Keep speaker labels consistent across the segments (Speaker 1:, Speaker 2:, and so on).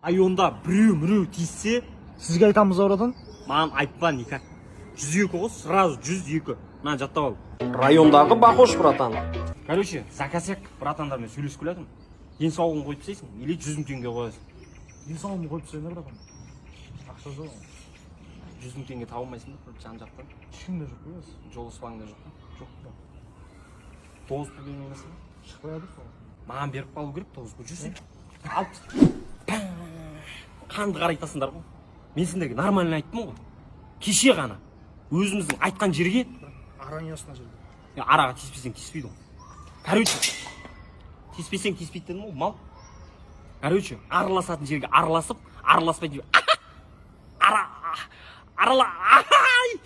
Speaker 1: Районда біреу міреу тиіссе,
Speaker 2: Сізге айтамыз, братан.
Speaker 1: Маған айтпа никак. 102 ғой, сразу 102. Мынаны жаттап ал.
Speaker 3: Райондағы Бақош, братан.
Speaker 1: Короче, заказ братандармен сөйлесіп келе жатырмын. Денсаулығын қойып тастайсың или 100 000 теңге қоясың.
Speaker 2: Денсаулығымды қойып тастайын да, братан. Ақша жоқ.
Speaker 1: 100 000 теңге таба алмайсың ба бір жан жақтан?
Speaker 2: Ешкімде жоқ қой қазір.
Speaker 1: Жолдас жоқ па? Жоқ. Тоғыз бермей ба?
Speaker 2: Шықпай жатыр сол.
Speaker 1: Маған беріп қалу керек тоғыз бұл, жүрсің. Алып қанды қарайтасыңдар ғой. Мен сендерге нормально айттым ғой. Кеше ғана өзіміздің айтқан жерге.
Speaker 2: Араның астына жерде.
Speaker 1: Е, араға тиіспесең, тиіспейді ғой. Короче, тиіспесең, тиіспейді дедім ғой, мал. Короче, араласатын жерге араласып, араласпайтын жерге ара арала ай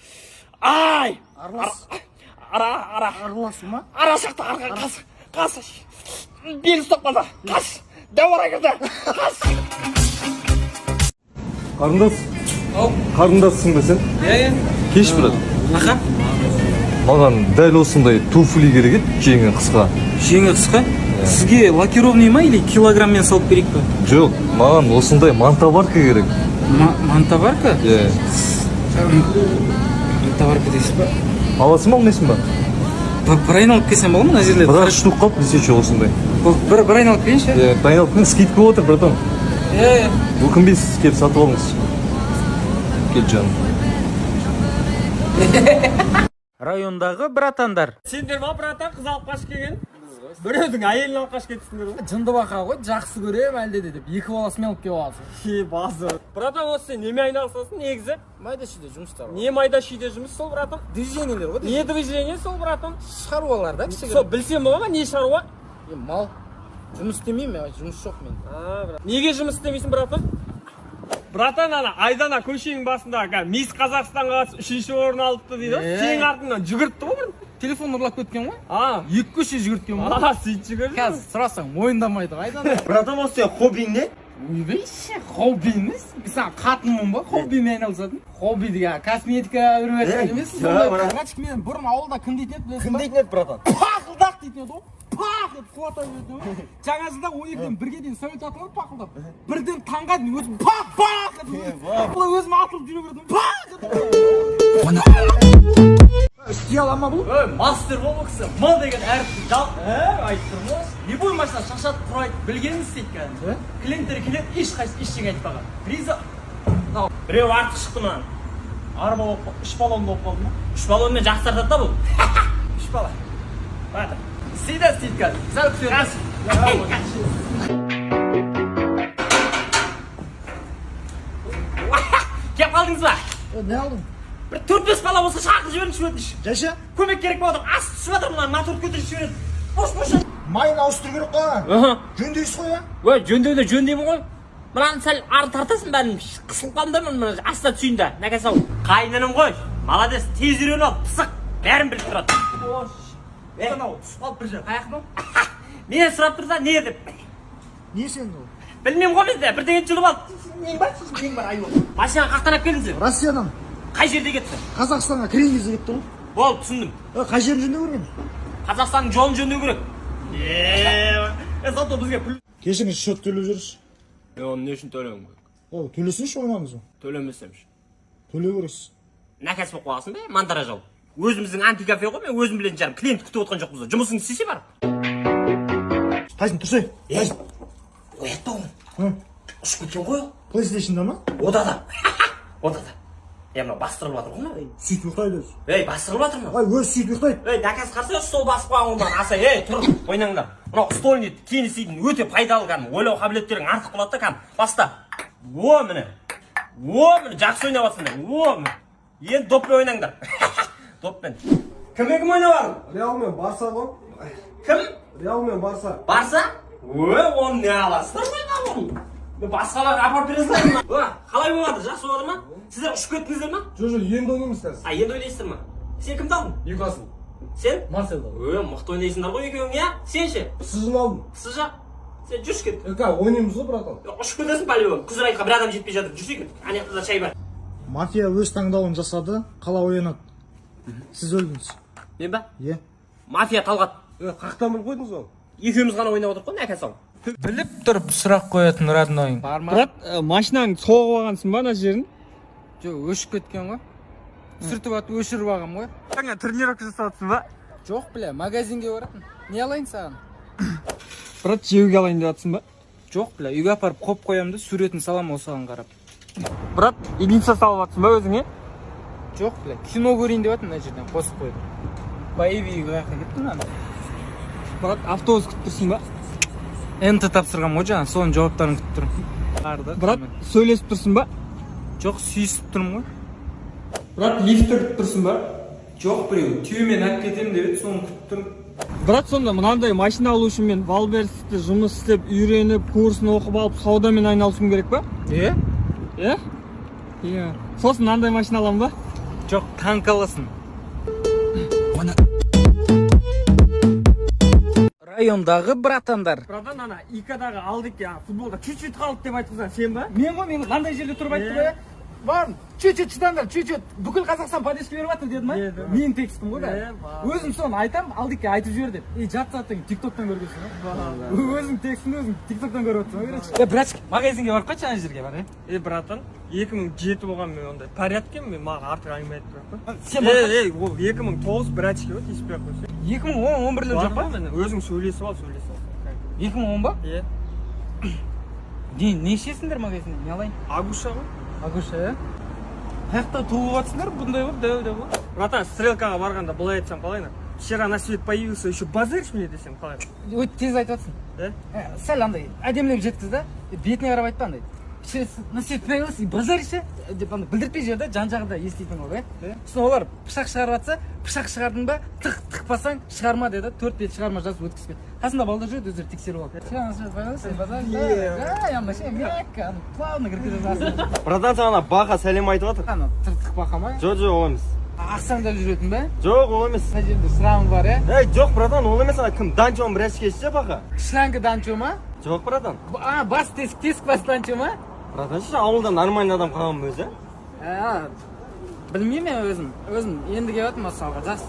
Speaker 1: ай.
Speaker 2: Аралас.
Speaker 1: Ара ара.
Speaker 2: Араласу ма?
Speaker 1: Ара шықты арға, қас, қас, бел ұстап қалды, қас, дәу ара кірді, қас.
Speaker 4: Қарындас. Қарындассың ба сен?
Speaker 5: Иә.
Speaker 4: Кеш, брат.
Speaker 5: Аха.
Speaker 4: Маған дәл осындай туфли керек еді, жеңі қысқа.
Speaker 5: Жеңі қысқа. Сізге лакированный ма или килограмммен салып берейік па?
Speaker 4: Жоқ, маған осындай мантоварка керек.
Speaker 5: Мантоварка?
Speaker 4: Иә.
Speaker 5: Мантоварка дейсіз ба?
Speaker 4: Аласың ба, алмайсың ба?
Speaker 5: Бір айналып келсем бола ма мына жерлерді?
Speaker 4: Бір штук қалды бізде еще осындай.
Speaker 5: Бұл бір айналып келейінші.
Speaker 4: Иә, дайындалып келген, скидка болып отыр, братан.
Speaker 5: Иә.
Speaker 4: Өкінбейсіз, келіп сатып алыңыз. Кел, жаным.
Speaker 5: Райондағы братандар.
Speaker 1: Сендер ма, братан, қыз алып қашып келген? Біреудің әйелін алып қашып кетіпсіңдер ғой.
Speaker 6: Жынды бақа ғой, жақсы көрем әлде де деп, екі баласымен алып келіп аласың.
Speaker 1: Е, базы, братан, осы сен немен айналысасың негізі?
Speaker 6: Майда шүйде жұмыстар ғой.
Speaker 1: Не майда шүйде жұмыс сол, братан?
Speaker 6: Движениелер ғой.
Speaker 1: Не движение сол, братан?
Speaker 6: Шаруалар да
Speaker 1: Сол
Speaker 6: кішігірім.
Speaker 1: білсем бола ма, не шаруа?
Speaker 6: Е, мал. Жұмыс істемеймін мен, жұмыс жоқ менде.
Speaker 1: А, брат. Неге жұмыс істемейсің, братан? Братан, ана Айдана көшенің басында кәдімгі Мисс Қазақстанға қатысып, үшінші орын алыпты дейді ғой.
Speaker 6: Е.
Speaker 1: Сенің артыңнан жүгіртті ғой бір.
Speaker 6: Телефон ұрлап кеткен ғой.
Speaker 1: А,
Speaker 6: Екі көше жүгірткен ғой.
Speaker 1: а, сөйтіп жүгірді.
Speaker 6: Қазір сұрасаң, мойындамайды ғой Айдана.
Speaker 1: Братан, осы сенің хоббиң не?
Speaker 6: Ойбай, хобби емес. Мен саған қатынмын ба хоббимен айналысатын? Хобби деген косметика үріп жатқан емес. Сондай. Короче, мен бұрын ауылда кім дейтін еді, білесің ба?
Speaker 2: Кім дейтін еді, братан?
Speaker 6: Пақылдақ дейтін еді ғой. Пах деп құлата беретін ғой. Жаңа жылда 12-ден 1-ге дейін совет атылады пақылдап. Бірден таңға дейін өзім пах пах деп, былай өзім атылып жүре бердім, пах деп.
Speaker 2: Істей ала ма бұл?
Speaker 7: Ой, мастер ғой бұл кісі. М деген әріпті жал. Айтып тұрмын ғой. Любой машина шашады, құрайды, білгенін істейді кәдімгі. Клиенттер келеді, ешқайсысы ештеңе айтпаған. Риза.
Speaker 1: Біреу артық шықты маған.
Speaker 7: Арба болып, үш баллон болып қалды ма?
Speaker 1: Үш баллонмен жақсы тартады да бұл.
Speaker 7: Үш бала. Батыр. Істейді, істейді қазір. Сәл күтеміз.
Speaker 1: Келіп қалдыңыз ба?
Speaker 2: Не алдың?
Speaker 1: Бір төрт бес бала болса, шақырып жіберіңізші, өтініш.
Speaker 2: Жайша?
Speaker 1: Көмек керек болып жатыр. Ас түсіп жатыр, мына моторды көтеріп жібереді. Бош бош.
Speaker 2: Майын ауыстыру керек қой. Жөндейсіз ғой, иә?
Speaker 1: Ой, жөндеуді жөндеймін ғой. Мынаны сәл ары тартасың, бәрін қысылып қалдым да, мына астына түсейін да. Нәкәс ау. Қайныным ғой. Молодец, тез үйреніп алып, пысық. Бәрін біліп тұрады.
Speaker 7: Е, анау түсіп қалып бір жер. Қаяқ мынау?
Speaker 1: Менен сұрап тұрса, не деп.
Speaker 2: Не сен ол?
Speaker 1: Білмеймін ғой мен де, бірдеңе жұлып алды.
Speaker 2: Нең бар? Нең бар, айуан?
Speaker 1: Машинаны қаяқтан алып келдіңіздер?
Speaker 2: Россиядан.
Speaker 1: Қай жерде кетті?
Speaker 2: Қазақстанға кірген кезде кетті ғой.
Speaker 1: Болды, түсіндім.
Speaker 2: Е, қай жерін жөндеу керек енді?
Speaker 1: Қазақстанның жолын жөндеу керек. Е, зато бізге плюс.
Speaker 2: Кешіріңіз, счет төлеп жүрсіз.
Speaker 1: Мен оны не үшін төлеуім керек?
Speaker 2: О, төлесеңші, ойнамыз ғой.
Speaker 1: Төлемесем ше?
Speaker 2: Төлеу керексіз.
Speaker 1: Нәкәс болып қаласың ба, мантара жау? Өзіміздің антикафе ғой, мен өзім білетін шығармын. Клиент күтіп отқан жоқпыз ғой. Жұмысыңды істесе бар.
Speaker 2: Тайсон, тұрсай. Тайсон.
Speaker 1: Оятпа оны.
Speaker 2: Hı.
Speaker 1: Ұшып кеткен ғой.
Speaker 2: PlayStation'да ма?
Speaker 1: Ода да. Ода да. Е, мынау бастырылып жатыр ғой мынау.
Speaker 2: Сөйтіп ұйықтайды өзі.
Speaker 1: Ей, бастырылып жатыр мынау.
Speaker 2: Ай, өзі сөйтіп ұйықтайды.
Speaker 1: Ей, нәкәс, қарсы, стол басып қойған ғой мынаны. Аса, ей, тұр, ойнаңдар. Мынау стольный теннис дейтін өте пайдалы кәдімгі. Ойлау қабілеттерің артық болады да кәдімгі. Баста. О, міне. О, міне, жақсы ойнап жатсыңдар. О, міне. Енді доппен ойнаңдар. Доппен. Кіммен кім ойнап жатыр?
Speaker 3: Реал мен Барса ғой.
Speaker 1: Кім?
Speaker 3: Реал мен Барса.
Speaker 1: Барса? Ө, оны не аласыздар ойнап оны? Басқаларға апарып бересіңдер ма? Ö, қалай болады? Жақсы болады ма? Сіздер ұшып кеттіңіздер ма?
Speaker 3: Жоқ, енді ойнаймыз қазір.
Speaker 1: А, енді ойнайсыздар ма? Сен кімді алдың?
Speaker 3: Ньюкасл.
Speaker 1: Сен?
Speaker 6: Марселді.
Speaker 1: Ө, мықты ойнайсыңдар ғой екеуің, иә? Сен ше?
Speaker 3: ПСЖ-ны алдым.
Speaker 1: ПСЖ? Сен жүрші, кет.
Speaker 3: Е, қазір ойнаймыз ғой, братан.
Speaker 1: Ұшып кетесің по-любому. Құзыр бір адам жетпей жатыр. Жүрсей, кет. Ана жақта да шай бар.
Speaker 2: Мафия өз таңдауын жасады, қала оянады. Сіз өлдіңіз.
Speaker 1: Мен ба?
Speaker 2: Иә.
Speaker 1: Мафия Талғат.
Speaker 3: Е, қаяқтан біліп қойдыңыз оны?
Speaker 1: Екеуміз ғана ойнап отырмық қой, нәкәс ау.
Speaker 5: Біліп тұрып сұрақ қоятын роднойың.
Speaker 6: Бар ма?
Speaker 7: Брат, машинаңды соғып алғансың ба ана жерін?
Speaker 6: Жоқ, өшіп кеткен ғой. Сүртіп атып өшіріп алғам ғой.
Speaker 7: Жаңа тренировка жасап жатсың ба?
Speaker 6: Жоқ, бля, магазинге баратын. Не алайын саған?
Speaker 7: Брат, жеуге алайын деп жатсың ба?
Speaker 5: Жоқ, бля, үйге апарып қойып қоямын да, суретін саламын осыған қарап.
Speaker 7: Брат, единица салып жатсың ба өзіңе?
Speaker 6: Жоқ, бля, кино көрейін деп жатырмын, мына жерден қосып қойып. Боевик қаяққа кетті мына?
Speaker 7: Брат, автобус күтіп тұрсың ба?
Speaker 5: ҰБТ тапсырғам ғой жаңа, соның жауаптарын күтіп тұрмын.
Speaker 7: Брат, сөйлесіп тұрсың ба?
Speaker 5: Жоқ, сүйісіп тұрмын ғой.
Speaker 7: Брат, лифтті күтіп тұрсың ба?
Speaker 5: Жоқ, біреу түйемен алып кетемін деп еді, соны күтіп тұрмын.
Speaker 7: Брат, сонда мынандай машина алу үшін мен Вайлдберристе жұмыс істеп, үйреніп, курсын оқып алып, саудамен айналысуым керек па?
Speaker 5: Е?
Speaker 7: Иә? Иә. Сосын мынандай машина аламын ба?
Speaker 5: Жоқ, танк аласың.
Speaker 6: Райондағы братандар.
Speaker 7: Братан, ана икадағы алдыке футболда чуть-чуть қалды деп айтқызған сен ба?
Speaker 6: Мен ғой, мен қандай жерде тұрып айтты ғой, иә? Бар, чуть-чуть шыдаңдар, чуть-чуть. Бүкіл Қазақстан поддержка беріп жатыр деді ма? Мен текстім ғой бәрі. Өзім соны айтам, Алдыке айтып жібер деп. И жарты сағаттан кейін тиктоктан көргенсің ғой. Өзің текстін өзің тиктоктан көріп отырсың ғой, короче. Е, братчик, магазинге барып қайтшы, ана жерге бар, е.
Speaker 7: Е, братан, 2007 болған мен ондай порядке, мен маған артық әңгіме айтып тұр.
Speaker 6: Сен
Speaker 7: Ей, ей, ол 2009, братчик, ғой, тиіспей ақ қойсай.
Speaker 6: 2010, 11-лер жоқ па?
Speaker 7: Міне, өзің сөйлесіп ал, сөйлесіп ал.
Speaker 6: 2010 ба?
Speaker 7: Е,
Speaker 6: Не ішесіңдер магазинде? Не алайын?
Speaker 7: Агуша ғой.
Speaker 6: Агуша, иә? Қаяқта туып жатсыңдар бұндай болып, дәу дәу болып?
Speaker 7: Братан, стрелкаға барғанда былай айтсам қалай на? Вчера на свет появился, еще базаришь мне десем қалай?
Speaker 6: Өте тез айтып жатсың.
Speaker 7: Е?
Speaker 6: Ә, сәл андай әдемілеп жеткіз да, бетіне қарап айтпа андай. «Вчера на свет появился и базаришь» деп андай білдіртпей жібер да, жан жағында еститін қылып, иә. Сосын олар пышақ шығарып жатса, пышақ шығардың ба, тық тықпасаң шығарма деді, төрт бет шығарма жазып өткізіп кет. Қасында балдар жүреді, өздері тексеріп алады. «Вчера на свет появился и базаришь», да, андай ше, мягко, ана, плавно кіріп кетеді астына.
Speaker 1: Братан, саған ана Баха сәлем айтып жатыр.
Speaker 6: Ана тыртық бақа ма?
Speaker 1: Жоқ, жоқ, ол емес.
Speaker 6: Ақсаңдап жүретін ба?
Speaker 1: Жоқ, ол емес.
Speaker 6: Мына жерде шрамы бар, иә?
Speaker 1: Ей, жоқ, братан, ол емес. Ана кім, Данчоның братчики ше, Баха.
Speaker 6: Шланга Данчо ма?
Speaker 1: Жоқ, братан.
Speaker 6: А, бас тесік, тесік бас Данчо ма?
Speaker 1: Братан, ше, ауылда нормальный адам қалған ба өзі?
Speaker 6: А, білмеймін мен өзім. Өзім енді келіп жатырмын осы салға. Жақсы.